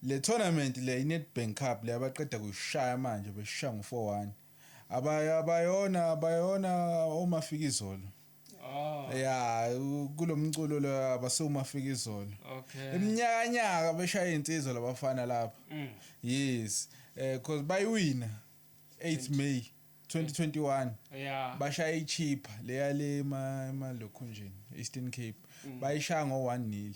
Le tournament le, iNedbank Cup le abaqeda kuyishaya manje, beshaya ngo4-1, abayona abayona omafika izolo. Ya, kulomculo lo abasewumafika izolo. Iminyakanyaka beshaya insizwa labafana lapha. Yes, cause bayiwina 8 May 2021. Bashaya iChippa leya le emalokhunjini, Eastern Cape. Bayishaya ngo1-0,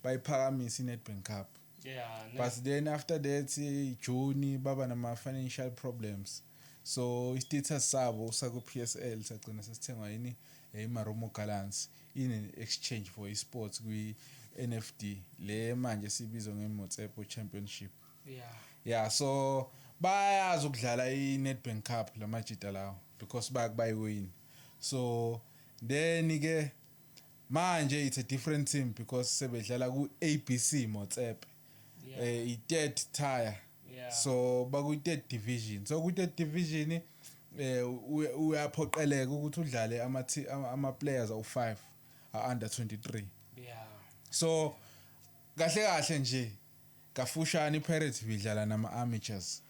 bayiphakamisa iNedbank Cup. Yeah ne. But then after that, June baba nama financial problems, so i-status sabo saku PSL sagcina sesithengwa yini, iMarumo Gallants, in exchange for isport kwi NFD le manje sibizwa ngeMotsepe Championship. Yeah, so bayazi ukudlala iNedbank Cup lamajita lawo because bayakubayiwin. So then ke manje it's a different team because sebedlala ku ABC Motsepe, i-third tier. So baku third division, so ku third division uyaphoqeleka ukuthi udlale ama players awu5 under 23. So kahle kahle nje, kafushane, iPirates idlala nama amateurs.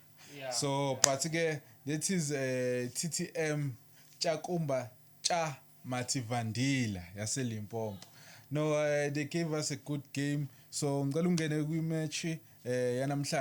So but ke that is TTM Tshakhuma Tsha Madzivhandila yaseLimpopo. No, they gave us a good game, so ngicela ungene kwi match yanamhlanje.